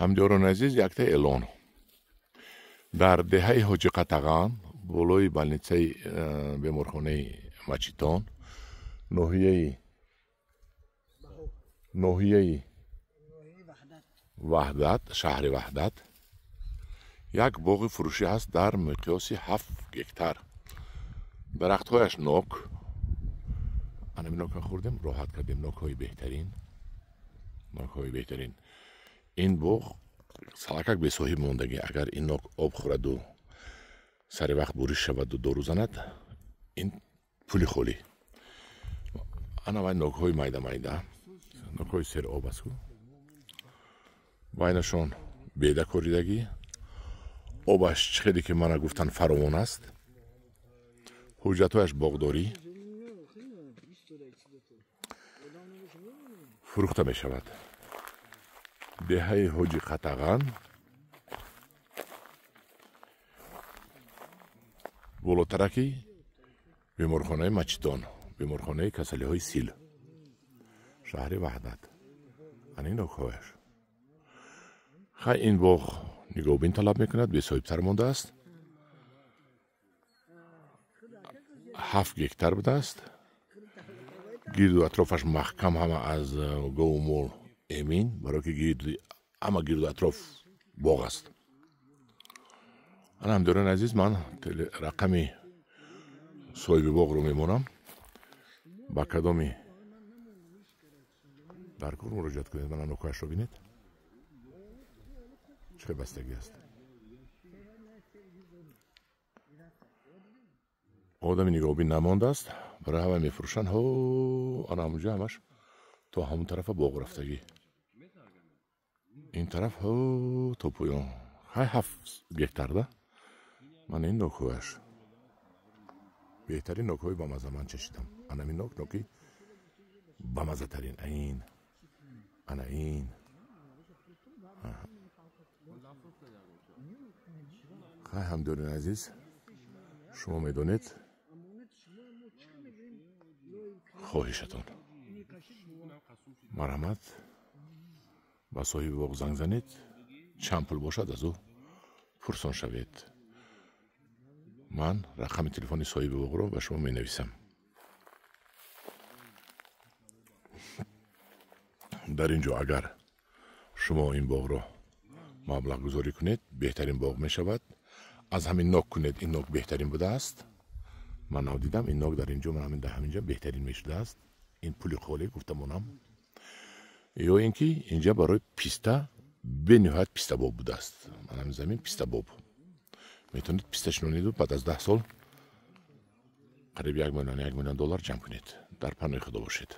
Ҳамдиёрони азиз, якта эълон. Дар деҳаи Ҳоҷи Қатаған, болои больницаи беморхонаи Мачитон, ноҳияи Ваҳдат, шаҳри Ваҳдат, як боғи фурӯшӣ ҳаст дар миқёси 7 гектар. Дарахтҳояш нок. Анами нока хӯрдем, роҳат кардем, нокҳои беҳтарин. Нокҳои беҳтарин. Ин боғ салакак бесоҳиб мондагӣ. Агар ин нок об хӯраду сари вақт буриш шаваду дору занад, ин пули холӣ. Ана вай нокҳои майда майда, нокҳои сероб аст. Байнашон беда коридагӣ, обаш чӣ хеле ки мана гуфтан фаровон аст. Ҳуҷҷатҳояш боғдорӣ, фурӯхта мешавад. Деҳаи Ҳоҷи Қатаған, болотараки беморхонаи Мачитон, беморхонаи касалиҳои сил, шаҳри Ваҳдат. Ана ин нокҳояш. Хай, ин боғ нигоҳубин талаб мекунад, бесоҳибтар мондааст. 7 гектар будааст. Гирду атрофаш маҳкам, ҳама аз гову мол эмин, барое ки ҳама гирду атроф боғ аст. Ана ҳамдиёрони азиз, ман рақами соҳиби боғро мемонам. Ба кадоми дар кор муроҷиат кунед. Мана нокҳояшро бинед, чӣ хел бастагӣ аст. Одами нигоҳубин намондааст, барои ҳама мефурӯшанд. Ҳо, ана ҳамунҷо ҳамаш то ҳамун тарафа боғ рафтагӣ. Ин тараф ҳо то поён. Хай, 7 гектар да. Мана ин нокҳояш. Беҳтарин нокҳои бамаза ман чашидам. Ана ин нок, ноки бамазатарин. Ин. Ана ин. Хай, ҳамдиёрони азиз, шумо медонед хоҳишатон. Марҳамат, ба соҳиби боғ занг занед, чанд пул бошад аз ӯ пурсон шавед. Ман рақами телефони соҳиби боғро ба шумо менависам. Дар ин ҷо агар шумо ин боғро маблағгузорӣ кунед, беҳтарин боғ мешавад. Аз ҳамин нок кунед, ин нок беҳтарин будааст. Ман нав дидам, ин нок дар ин ҷо, ман ҳамин дар ҳамин ҷо беҳтарин мешудааст. Ин пули холӣ гуфта монам. Ё ин ки инҷа барои писта бениҳоят пистабоб будааст. Ман ҳамин замин пистабоб. Метавонед писта шинониду баъд аз 10 сол қариб 1 миллион, 1 миллион доллар ҷамъ кунед. Дар паноҳи Худо бошед.